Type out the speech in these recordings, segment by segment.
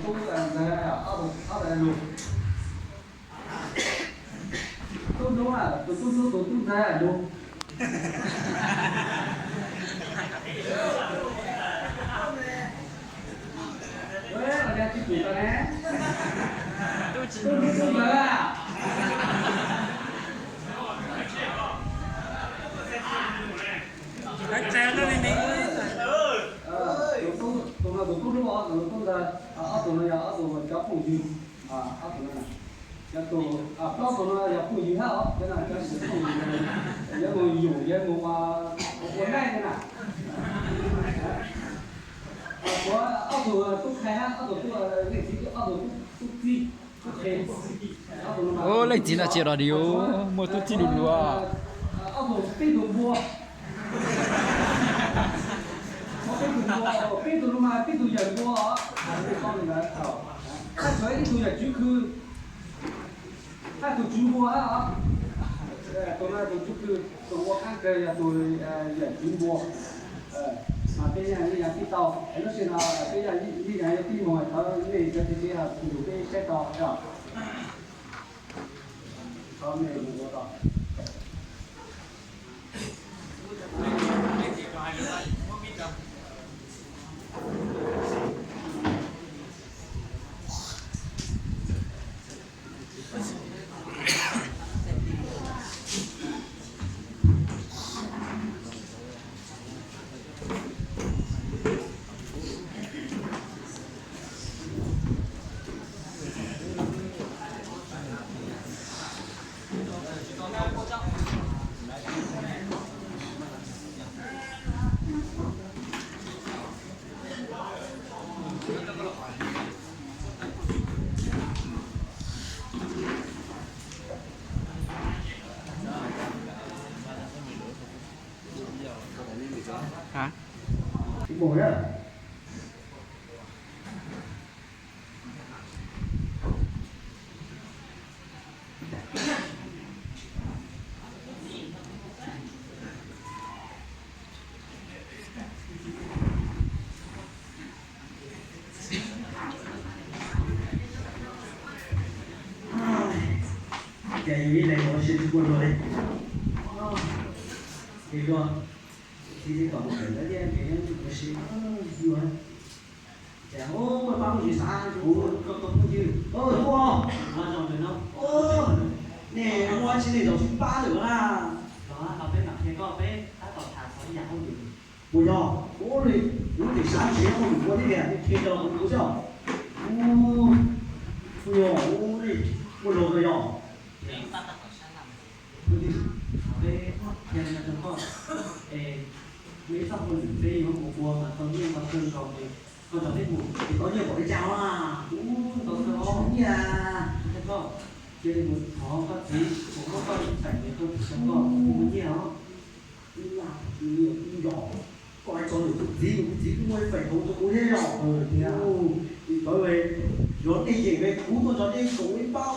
Tub ntxawg, ob tug, ob tug lus. Tub hlub, tus tub hlub tus tub ntxawg lus. Ua cas tsis pum tau ne? Tub hlub tub ntxawg. Tus no tus tub hlub, tus no tub ntxawg, ob tug no yog ob tug cov phooj ywg, ob tug no. Cov tus, plaub tus no yog phooj ywg hab os, cov no cov phooj ywg, yuav mus yum, yuav mus ua, ua neej na. Ob tug tub qhe hab, ob tug tub, leej txiv, ob tug tub txib, tub qhe. Leej txiv no tsis yog dios, muaj tub txib lus lus. Ob tug peb tug npua. Peb tug npua, peb tug lus mas peb tug yawm npua. Hab tsuav ib tug yawm tswv khw, hab tus tswv npua hab os. Tus no tus tswv khw, tus ua qaab kawg yog tus yawm tswv npua. Mas peb yeej yog tij tau, lub sij no peb yeej yog tij moog, thov nej cov txiv tsev hab tus peb saib tau. Ces yus ib leeg ua si tsis muaj luag li. Li luag, txiv tsis kom mus pem ntawd thiab ces ua si luag. Ces muaj pab phooj ywg xav kuv, kuv, nej muaj tsi nej zaum tsis pab lawm na. Los peb mam qhia koj, peb tab tom tham txog ib yam hauj lwm. Puas yog? Ua li, kuv tseem xav nrhiav hauj lwm ua thiab tias nej qhia rau kuv xwb os. Puas yog, ua li, muaj luag kawg yog. Peb qhia rau koj, es muaj ib txoj hauj lwm peb yuav mus ua mas tau nyiaj ntau kawg nkaus li. Koj nrog peb mus es tau nyiaj npaum li cas na? Ntau kawg os. Nyiaj. Koj cia li mus thov koj txiv mus muab koj ib feem es tuaj tsim rau koj, muaj nyiaj os. Ua li, yog koj hais txog ntawm kuv txiv, kuv txiv kuj muaj ib feem hauv rau kuv thiab yog. Thiab, tawv, yog nej yeem kuv tuaj nrog nej koom ib pab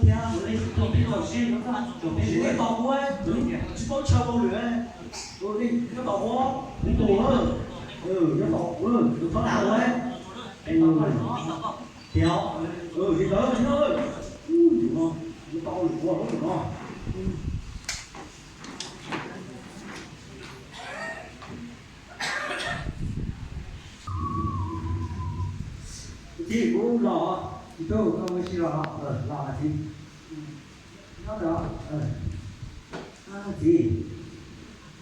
thiab. Nej tos kuv, tsis paub chaw ua lwm, nej nyob tos kuv, kuv tus, nyob tos kuv, tus thab lam ua. Tias, li ntawd no, tus no, nyob tos lwm ua lub no. Txiv, kuv los. Txiv tub, koj ua si los? Los txiv. Nyob ntawd. Txiv,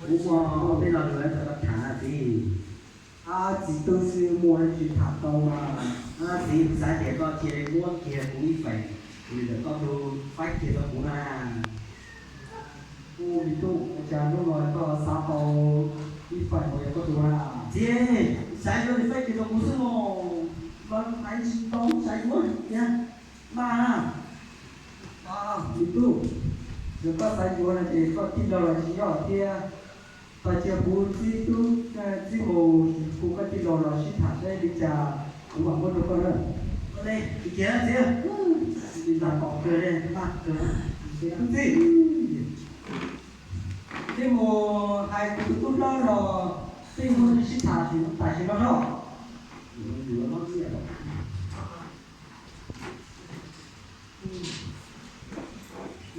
kuv muaj tej lo lus rau koj tham na txiv. Txiv tub xwb muaj tsis tham tau mas. Txiv, kuv xav tias koj cia li muab kiag kuv ib feem, kuv li ntawm koj tug faib kiag rau kuv na. Kuv li tub, ua cas hnub no koj xav tau ib feem ua yog koj tug na? Txiv, xav yuav li faib kiag rau kuv xwb mog. Mas hais tsis tau xav yuav tiag mas. Li tub, yog koj xav yuav no ces koj tij laug los tsis yog thiab. Tos cia kuv txib tub, txib mus hu koj tij laug los sib tham saib li cas kuv mam muab rau koj na. Ua li, txiv, txiv, txiv, txiv, txiv, txiv, txiv, txiv mus hais kuv tus tub hlob los peb mus sib tham tam sim no na.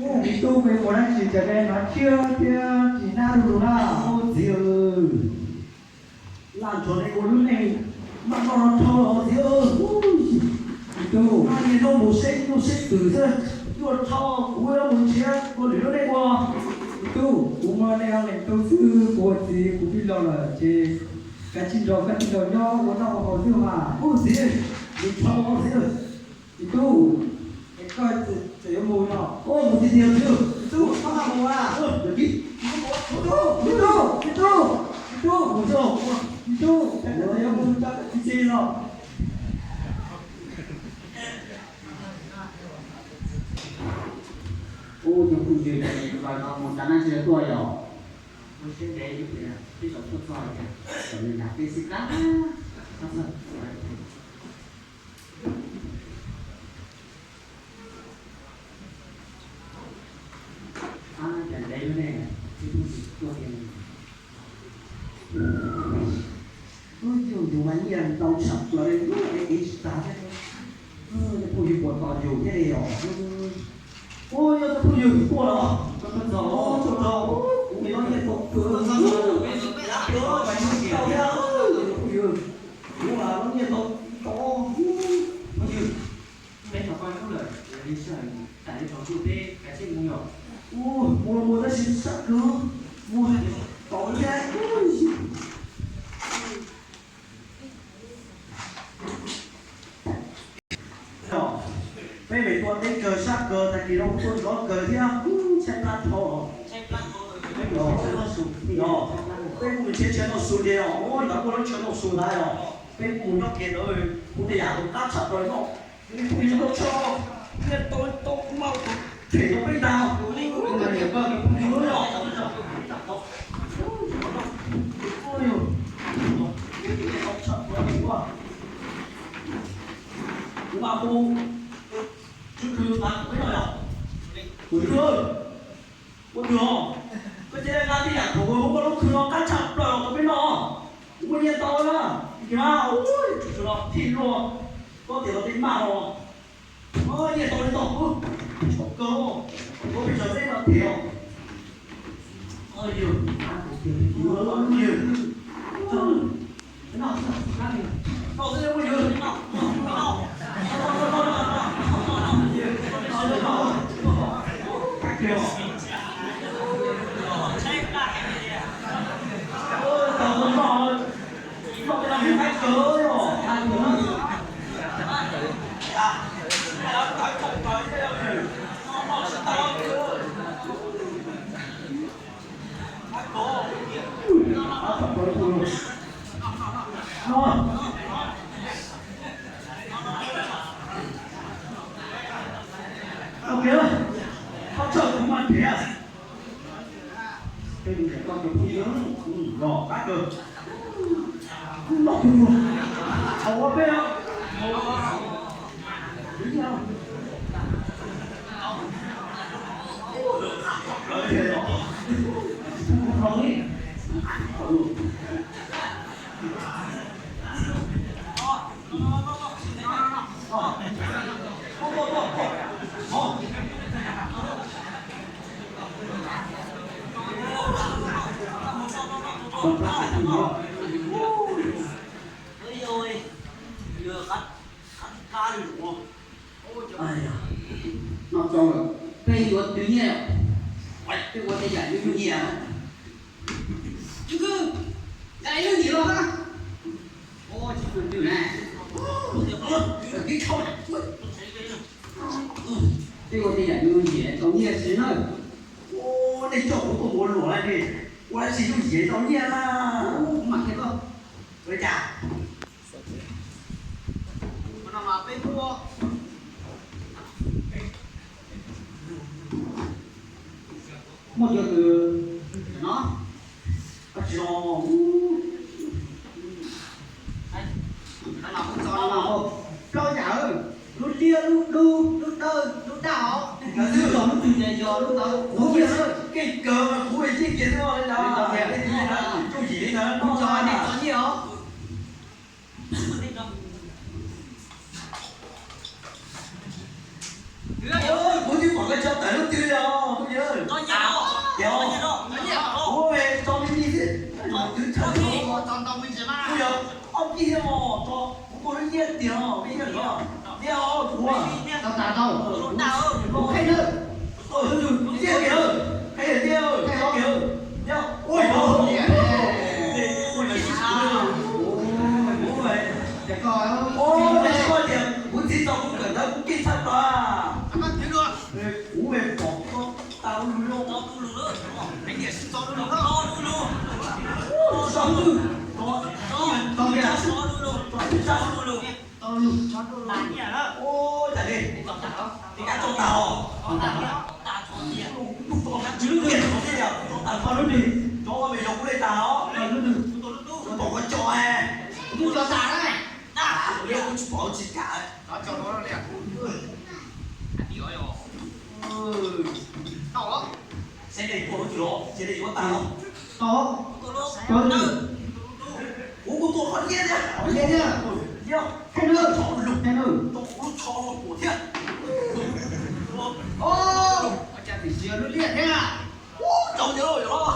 Ua, me tub, koj yuav mus dab tsi cas koj hnav tshiab thiab tsis hnab lus na? Ua txiv, laj ntsog ne ua lub neej maj noj no rho los txiv. Me tub, niaj hnub mus saib nyuj saib twm xwb, yuav rho kuv yuav mus nrhiav ua lwm lub neej ua. Me tub, kuv muaj neej leej tub xwb, kuv ua txiv kuv pib los lawm ces kav tsij nrog koj tij laug nyob ua noj ua haus xwb mas. Ua txiv, mus rho txiv. Me tub, es koj tseem yuav mus no? Ua mus tiag tiag xwb. Me tub, koj mam mus a. Me tub, me tub, me tub, me tub, mus txog, me tub, koj tseem yuav mus tsis txij no. Ua tus phooj ywg, tus phooj ywg no mus tag nab tsis tuaj yom? Ua siab ntev ib pliag twb tsaus tuaj txog tiag, kom nws nrog peb xwb kab. Ab, cas ntev luaj ne, ib tug tsis tuaj tiag. Ub, yus mas nyiaj ntau tshaj plaws li, es tsis tas thiab. Tus phooj ywg puas tos yus thiab li os? Ub, yog tus phooj ywg kuv tuaj los, tuaj tso, kuv me loj nyiaj tau kawg, tus phooj ywg, kuv mas loj nyiaj tau tau, phooj ywg. Peb cov poj ntxoog lawm, li sij hawm txais li tsaus ntuj peb kav tsij mus yom. Mus los mus tab sis sab kawg, mus tau thiab. Peb mam tuaj teb kawg sab kawg, tag kis no kuj tuaj nrov kawg thiab, tshaib plab dhau. Peb mus nrhiav chaw noj su li os, ua ntawd muaj lub chaw noj su ntawd os. Peb mus nyob kiag ntawd, kuv tej yam qab tshaj plaws no. Phooj ywg, koj tso, nyiaj tau tau kuv mas them rau peb ntag. Kuv mas niam koj tus phooj ywg los. Kuv mas mus tsw khw mas kuv peb no yom. Kuv tsw khw, ua twg os? Koj cia li nqa tej yam khoom mus muab lub khw no qab tshaj plaws los rau peb noj. Kuv muaj nyiaj tau na. Yog, ua tsw khw no thij luaj, koj tias los tej maj no. Nyiaj tau li tau, tsis tau kawg, kuv peb tso teb no them os. Yog, yog. Tau kiag, tau txog kuv mas nrhiav. Peb nrhiav tau tus phooj ywg los qab kawg. Kuv noj tus ua peb. Peb yuav twv nyiaj, peb ua tej yam nyuaj nyuaj nyiaj. Ib leeg nyiam los hab. Tsis twv na. Peb ua tej yam nyuaj nyiaj tau nyiaj xwb na. Nej coj kuv tuaj ua luam li, ua dab tsi nyuaj nyiaj tau nyiaj na. Kuv mam qhia koj. Ua cas? Muaj cov kws no, koj tsis los. Plaub yam, lub liab, lub dub, lub dawb, lub daj os. Lub txog lub twg ces yog lub ntawd. Kuv tias keej kawg, kuv yeej kiag xwb os. Kuv tso nej tso nyiaj os. Kuv twb pom koj tso tawm lub twg os, kuv yawg. Yog, kuv tso me me xwb, twb tso, kuv yog ob pib thiab os, kuv muaj lub nyiaj tiag os, me nyiaj os, nyiaj os kuv. Tau tas tau, kuv qhia nawb. Nyiaj tiag, qhia tiag, qhia tiag. Ua yog, kuv tsis paub tias kuv txiv tso kuv kawm ntawv kuv keej tshaj plaws. Kuv pom koj tas lub lub, tso lub lub, tso lub lub, tso lub lub, tso lub lub. Ua cas li, koj tso tas os. Lub tiag, lub tiag, tso tas, tso lub twg, tso me yog kuv li tas os. Kuv pom koj tso, kuv tso tas, kuv tsis pom tsis kam. Seb nej ua lub twg los, seb nej yuav tas los. Tau, tau, kuv kuj tuaj qhov nyiaj thiab. Qhov nyiaj thiab. Yog, qhia nawb, tso lub, qhia nawb, tso lub, tso lub thiab. Ua cas twb tsis yog lub liaj thiab. Ub, tau nyiaj los yog.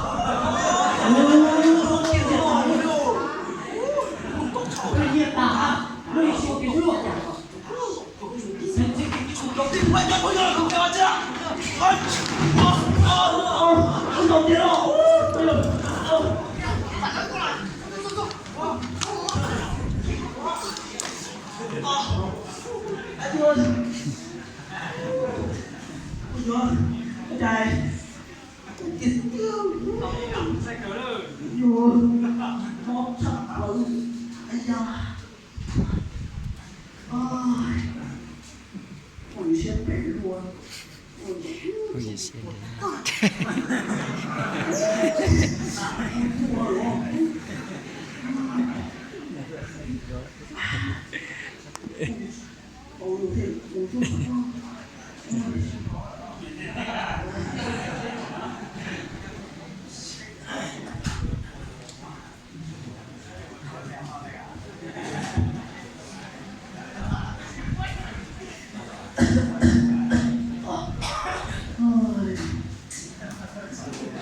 Ub, tau nyiaj tas, lub ib tsis ua kev hlub cas.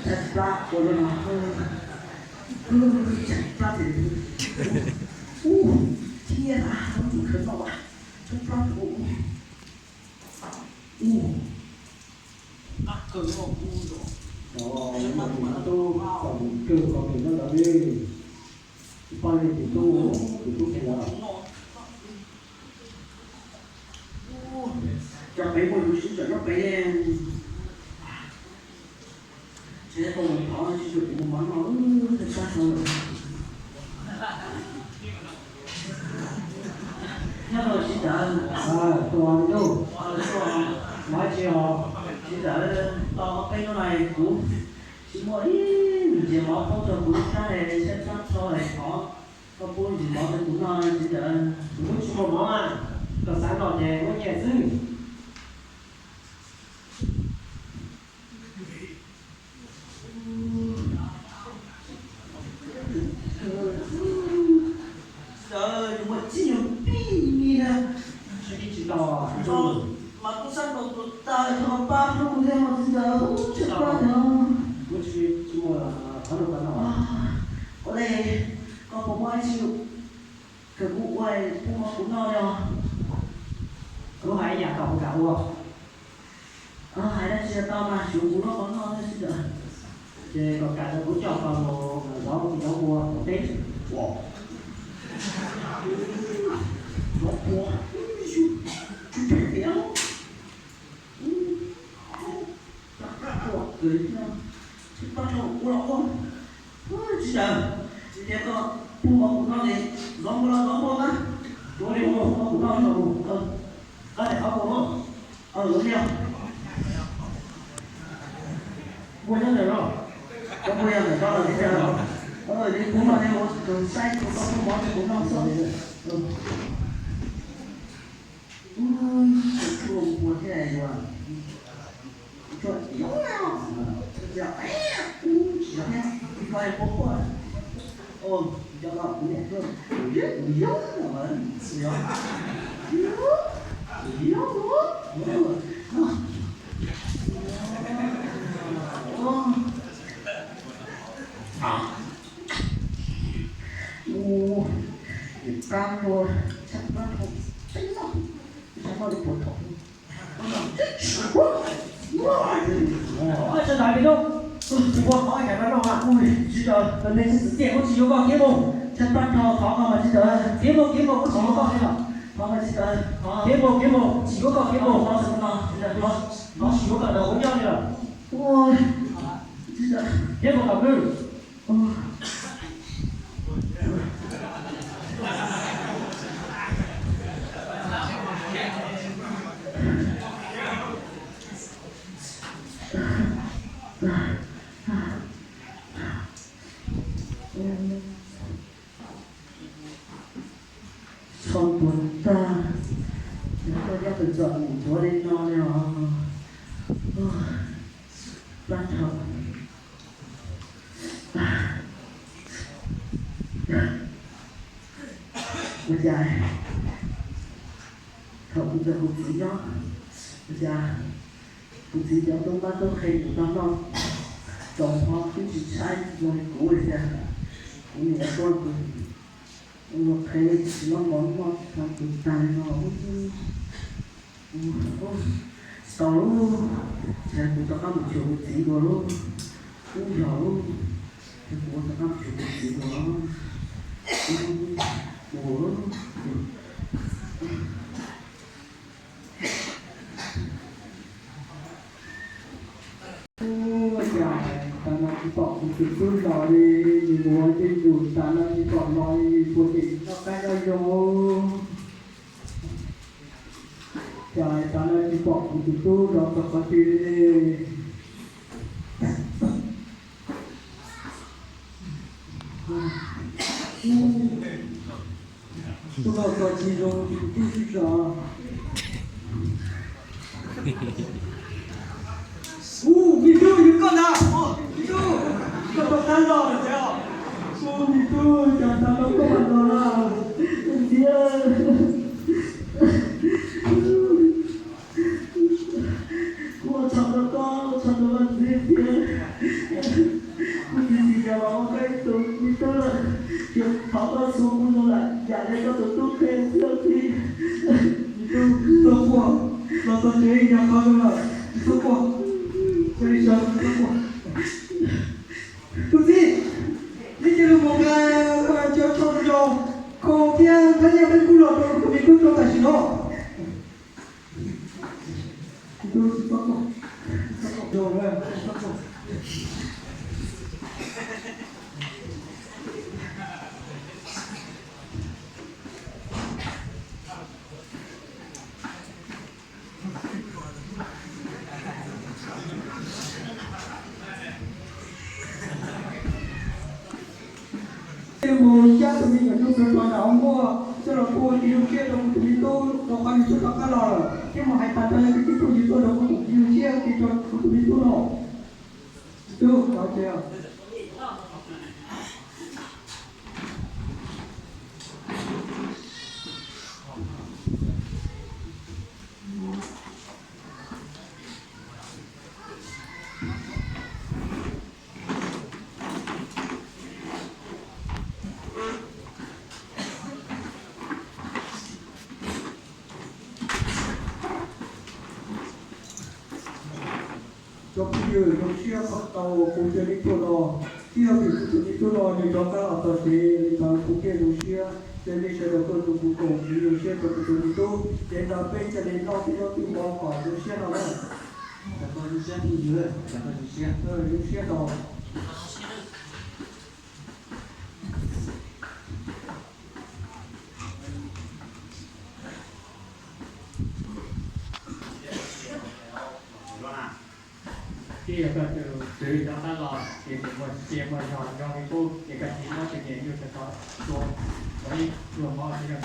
Tshaib plab ua luaj no, tshaib plab tiag. Ub, thiab na, tus khawv no, tus pab tus ub, ub, qab kawg no ub, no, no, tus tub txom nyem kawg, qhov twg nyob ntawd li. Tus poj niam tus tub, tus tub tsev lawm. Cov pem muaj tus sib tsam nyob pem. Tsis tau thov tsis tau kuv mov no, txog sab hauv lawm. Nyob rau txiv ntxawm, tus tus mov tsis os, txiv ntxawm, tau ob peb hnub no kuv tsis muaj ib ntsis mov pub rau kuv lub plab, siab tab txho es thov koj pub ntsis mov rau kuv noj txiv ntxawm. Kuv twb tsis muaj mov, koj xav noj ces muab nyiaj xwb. Txiv ntxawm, yus muaj txij yus pib mi na. Tsis tau, mas kuv sab nraud tus tag yog pab hlub kuv thiab mas txiv ntxawm, tsis pab no. Kuv tsis, tsis muaj qhov lus pab no. Ua li, koj puas muaj ib txhia kawm kuv ua pub mov kuv noj li os? Kuv hais ib yam kom kuv kam ua. Hais dab tsi tau mas xyuv kuv lub mov noj thiab txiv ntxawm. Ces kom kam rau kuv coj koj mus zov mus zov ua tom teb. Zov ua, tsis phem tiag. Tsis pab rau ua los ua. Txiv ntxawm, txiv tias koj pub mov kuv noj ces zov npua los zov npua na. Ua li ua, pub mov kuv noj los ua. Qab daim qhov muag no. Ua li os. Muaj nyob ntawm no. Koj muaj yog ntawm no los txiv ntxawm. Li kuv no li ua tus saib tus koj pub mov rau kuv noj xwb. Ua, tsuag npua thiab yuav tsuag tiav, tsuag tiav, ub, tsis yog thiab, ib koj ib qhuav quaj. Cov no kuv niam tuaj, kuv yog, kuv yog, kuv yog, kuv yog. Ua, niam tab luaj, tshaj plab dhau, tseeb no, tshaj plab li puas thaum. Tsis ntawd li lub, tsis ua qhov ib yam no no mas. Tsis ntawd, nej tsis txwm tiag kuv tsis yuav koj kiag mus, tshaj plab dhau, thov koj mas tsis ntawd, kiag mus, kiag mus, kuv tsis yuav koj li lawm, thov mas tsis ntawd, kiag mus, kiag mus, tsis yuav koj kiag mus, kuv tsis yuav koj ntawm kuv nyob li lawm. Kiag mus tom kwj. Txhob npua tag, yog koj nyob pes txom nyem ntsuav li no li os. Plab dhau. Ua cas thaum kuv ntawm kuv txiv nyob, ua cas kuv txiv cov tub mab tub qhe mus tau noj txaus hmo twb tsis tshaib zoo li kuv li cas. Kuv niam tuaj, kuv niam qhe tsis muaj mov noj tsis tau tus tag li no. Tsis tau lub, ces kuv rov qab mus xyuas kuv txiv dua lub. Ub, yog lub, ces kuv rov qab mus xyuas kuv txiv dua. Mus lub. Ua cas tas no tsis pom kuv tus tub los li, nws mus ua tej ntug tas no tsis pom los li, puas tseem noj qab nyob zoo? Cas tas no tsis pom kuv tus tub los txog qhov twg li ne? Tus no txog tsis zoo, tus tub sib tso. Ub, me tub, yog koj ntag. Me tub, koj tau tab los lawm tiag. Ub, me tub, cas tas no koj mam los na. Txiv, kuv ua tsaug rau koj, ua tsaug rau koj txiv tiag. Kuv txiv tsis kam los ua koj ib tug me tub lawm. Thov koj xub kuv zoo lam yam li koj tus tub qhia xwb txiv. Me tub, txhob quaj, los txog tsev yog qhov zoo lawm, tsis txhob quaj. Cia li sawv, txhob quaj. Tus txiv, nej cia li mus nqa cov tsho zoo, khau thiab thaj yeeb peb kub los rau tus me tub rau tam sim no. Mus cab tus me nyuam nyuj plhuav plhuav nram hauv nkuaj coj los pub ua kev zoo siab rau kuv tus me tub rau qhov nws twb rov qab los lawm, thiab mus hais tas rau yawg kwv tij phooj ywg tuaj rau kuv tus kev zoo siab rau kuv tus me tub no. Tub, Cov phooj ywg, zoo siab koj tau kuv cov me tub no, thiab vim kuv tus me tub no nws rov qab los txog tsev li ntawd kuv thiaj zoo siab. Ces nej sawv daws tuaj nrog kuv koom kev zoo siab rau kuv tus me tub, ces ntawd peb cia li noj tib zaub tib mov kom zoo siab no na. Zoo siab no. Twb yog koj tus tswv rov qab los ces tseem muaj sia muaj zog zoo li qub, ces koj tsis muab tus niam yug rau tod tua, ua ib pluag mov xwb yog.